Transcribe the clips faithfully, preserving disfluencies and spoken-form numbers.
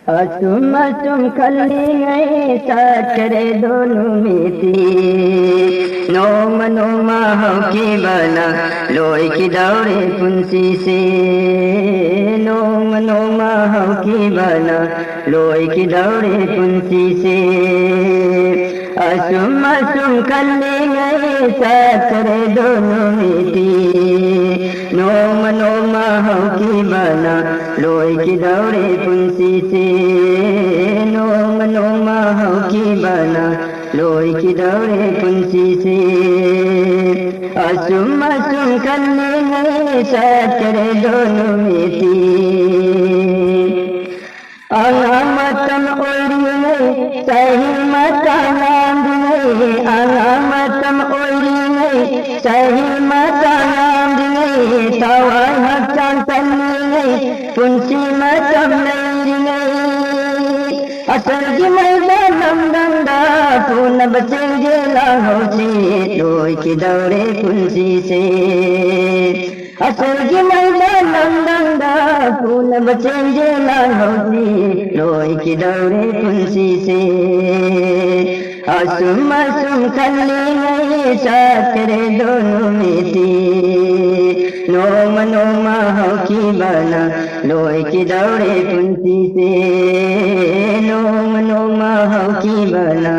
ꯑꯁꯨꯝ ꯑꯁꯨꯝ ꯈꯜꯂꯤꯉꯩ ꯆꯠꯈ꯭ꯔꯦꯗꯣ ꯅꯨꯃꯤꯠꯇꯤ꯫ ꯅꯣꯡꯃ ꯅꯣꯡꯃ ꯍꯧꯈꯤꯕꯅ ꯂꯣꯏꯈꯤꯗꯧꯔꯦ ꯄꯨꯟꯁꯤꯁꯦ꯫ ꯅꯣꯡꯃ ꯅꯣꯡꯃ ꯍꯧꯈꯤꯕꯅ ꯂꯣꯏꯈꯤꯗꯧꯔꯦ ꯄꯨꯟꯁꯤꯁꯦ꯫ ꯑꯁꯨꯝ ꯑꯁꯨꯝ ꯈꯜꯂꯤꯉꯩ ꯆꯠꯈ꯭ꯔꯦꯗꯣ ꯅꯨꯃꯤꯠꯇꯤ꯫ ꯅꯣꯡꯃ ꯅꯣꯡꯃ ꯍꯧꯈꯤꯕꯅ ꯂꯣꯏꯈꯤꯗꯧꯔꯦ ꯄꯨꯟꯁꯤꯁꯦ꯫ ꯅꯣꯡꯃ ꯅꯣꯡꯃ ꯍꯧꯈꯤꯕꯅ ꯂꯣꯏꯈꯤꯗꯧꯔꯦ ꯄꯨꯟꯁꯤꯁꯦ꯫ ꯑꯁꯨꯝ ꯑꯁꯨꯝ ꯈꯜꯂꯤꯉꯩ ꯆꯠꯈ꯭ꯔꯦꯗꯣ ꯅꯨꯃꯤꯠꯇꯤ꯫ ꯑꯉꯥꯡ ꯃꯇꯝ ꯑꯣꯏꯔꯤꯉꯩ ꯆꯍꯤ ꯃꯇꯥ ꯌꯥꯝꯗ꯭ꯔꯤꯉꯩ, ꯑꯉꯥꯡ ꯃꯇꯝ ꯑꯣꯏꯔꯤꯉꯩ ꯆꯍꯤ ꯃꯇꯥ ꯌꯥꯝꯗ꯭ꯔꯤꯉꯩ, ꯊꯋꯥꯏ ꯍꯛꯆꯥꯡ ꯀꯜꯂꯤꯉꯩ ꯄꯨꯟꯁꯤ ꯃꯇꯝ ꯂꯩꯔꯤꯉꯩ꯫ ꯑꯁꯔꯒꯤ ꯃꯩꯗ ꯂꯝꯗꯝꯗ ꯄꯨꯅꯕ ꯆꯦꯡꯖꯦꯜ ꯂꯥꯡꯍꯧꯁꯤ꯫ ꯂꯣꯏꯈꯤꯗꯧꯔꯦ ꯄꯨꯟꯁꯤꯁꯦ꯫ ꯑꯁꯔꯒꯤ ꯃꯩꯗ ꯂꯝꯗꯝꯗ ꯄꯨꯅꯕ ꯆꯦꯡꯖꯦꯜ ꯂꯥꯡꯍꯧꯁꯤ꯫ ꯂꯣꯏꯈꯤꯗꯧꯔꯦ ꯄꯨꯟꯁꯤꯁꯦ꯫ ꯑꯁꯨꯝ ꯑꯁꯨꯝ ꯈꯜꯂꯤꯉꯩ ꯆꯠꯈ꯭ꯔꯦꯗꯣ ꯅꯨꯃꯤꯠꯇꯤ꯫ ꯅꯣꯡꯃ ꯅꯣꯡꯃ ꯍꯧꯈꯤꯕꯅ ꯂꯣꯏꯈꯤꯗꯧꯔꯦ ꯄꯨꯟꯁꯤꯁꯦ꯫ ꯅꯣꯡꯃ ꯅꯣꯡꯃ ꯍꯧꯈꯤꯕꯅ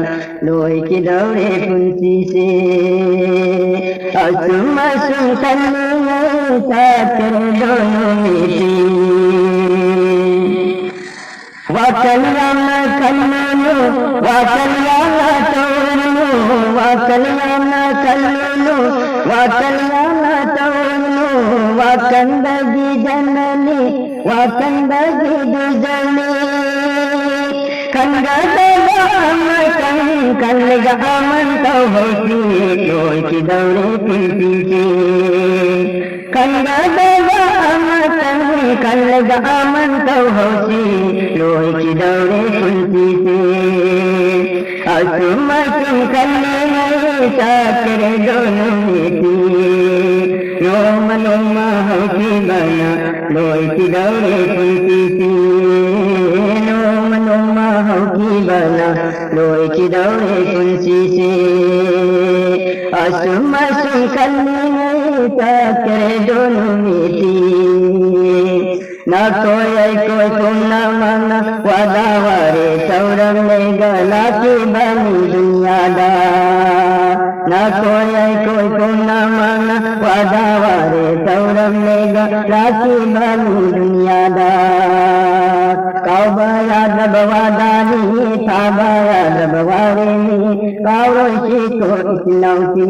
ꯂꯣꯏꯈꯤꯗꯧꯔꯦ ꯄꯨꯟꯁꯤꯁꯦ꯫ ꯑꯁꯨꯝ ꯑꯁꯨꯝ ꯈꯜꯂꯤꯉꯩ ꯆꯠꯈ꯭ꯔꯦꯗꯣ ꯅꯨꯃꯤꯠꯇꯤ꯫ ꯋꯥꯈꯜ ꯌꯥꯝꯅ ꯈꯜꯂꯨꯅꯨ, ꯋꯥꯈꯜ ꯌꯥꯝꯅ ꯇꯧꯔꯨꯅꯨ, ꯋꯥꯈꯜ ꯌꯥꯝꯅ ꯈꯜꯂꯨꯅꯨ, ꯋꯥꯈꯜ ꯌꯥꯝꯅ ꯇꯧꯔꯨꯅꯨ, ꯋꯥꯈꯜꯗꯒꯤ ꯖꯟꯃꯅꯤ, ꯋꯥꯈꯜꯗꯒꯤ ꯗꯨꯖꯅꯤ꯫ ꯈꯟꯒꯗꯕ ꯑꯃꯇꯪ ꯈꯜꯂꯒ ꯑꯃꯟ ꯇꯧꯍꯧꯁꯤ꯫ ꯂꯣꯏꯈꯤꯗꯧꯔꯦ ꯄꯨꯟꯁꯤꯁꯦ꯫ ꯈꯟꯒꯗꯕ ꯑꯃꯇꯪ ꯈꯜꯂꯒ ꯑꯃꯟ ꯇꯧꯍꯧꯁꯤ꯫ ꯂꯣꯏꯈꯤꯗꯧꯔꯦ ꯄꯨꯟꯁꯤꯁꯦ꯫ ꯑꯁꯨꯝ ꯑꯁꯨꯝ ꯈꯜꯂꯤꯉꯩ ꯆꯠꯈ꯭ꯔꯦꯗꯣ ꯅꯨꯃꯤꯠꯇꯤ꯫ ꯅꯣꯡꯃ ꯅꯣꯡꯃ ꯍꯧꯈꯤꯕꯅ ꯂꯣꯏꯈꯤꯗꯧꯔꯦ ꯄꯨꯟꯁꯤꯁꯦ꯫ ꯂꯣꯏꯈꯤꯗꯧꯔꯦ ꯄꯨꯟꯁꯤꯁꯦ꯫ ꯑꯁꯨꯝ ꯑꯁꯨꯝ ꯈꯜꯂꯤꯉꯩ ꯆꯠꯈ꯭ꯔꯦꯗꯣ ꯅꯨꯃꯤꯠꯇꯤ꯫ ꯅꯈꯣꯏ ꯑꯩꯈꯣꯏ ꯄꯨꯝꯅꯃꯛꯅ ꯋꯥꯗꯥ ꯋꯥꯔꯦ ꯇꯧꯔꯝꯂꯦꯒ ꯂꯥꯛꯈꯤꯕꯅꯤ ꯗꯨꯅꯤꯌꯥꯗ꯫ ꯅꯈꯣꯏ ꯑꯩꯈꯣꯏ ꯄꯨꯝꯅꯃꯛꯅ ꯋꯥꯗꯥ ꯋꯥꯔꯦ ꯇꯧꯔꯝꯂꯦꯒ ꯂꯥꯛꯈꯤꯕꯅꯤ ꯗꯨꯅꯤꯌꯥꯗ꯫ ꯀꯥꯎꯕ ꯌꯥꯗ꯭ꯔꯕ ꯋꯥꯗꯥꯅꯤ, ꯊꯥꯕ ꯌꯥꯗ꯭ꯔꯕ ꯋꯥꯔꯦꯅꯤ, ꯀꯥꯎꯔꯣꯏꯁꯤꯀꯣ ꯏꯆꯤꯟ ꯏꯅꯥꯎꯁꯤ꯫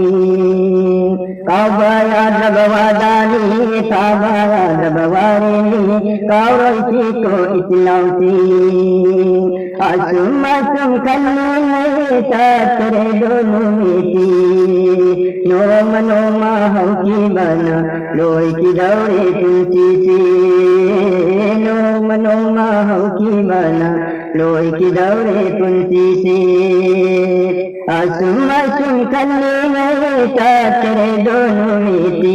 ꯀꯥꯎꯕ ꯌꯥꯗ꯭ꯔꯕ ꯋꯥꯗꯥꯅꯤ, ꯊꯥꯕ ꯌꯥꯗ꯭ꯔꯕ ꯋꯥꯔꯦꯅꯤ, ꯀꯥꯎꯔꯣꯏꯁꯤꯀꯣ ꯏꯆꯤꯟ ꯏꯅꯥꯎꯁꯤ꯫ ꯑꯁꯨꯝ ꯑꯁꯨꯝ ꯈꯜꯂꯤꯉꯩ ꯆꯠꯈ꯭ꯔꯦꯗꯣ ꯅꯨꯃꯤꯠꯇꯤ꯫ ꯅꯣꯡꯃ ꯅꯣꯡꯃ ꯍꯧꯈꯤꯕꯅ ꯂꯣꯏꯈꯤꯗꯧꯔꯦ ꯄꯨꯟꯁꯤꯁꯤ꯫ ꯅꯣꯡꯃ ꯅꯣꯡꯃ ꯍꯧꯈꯤꯕꯅ ꯂꯣꯏꯈꯤꯗꯧꯔꯦ ꯄꯨꯟꯁꯤꯁꯤ꯫ ꯑꯁꯨꯝ ꯑꯁꯨꯝ ꯈꯜꯂꯤꯉꯩ ꯆꯠꯈ꯭ꯔꯦꯗꯣ ꯅꯨꯃꯤꯠꯇꯤ꯫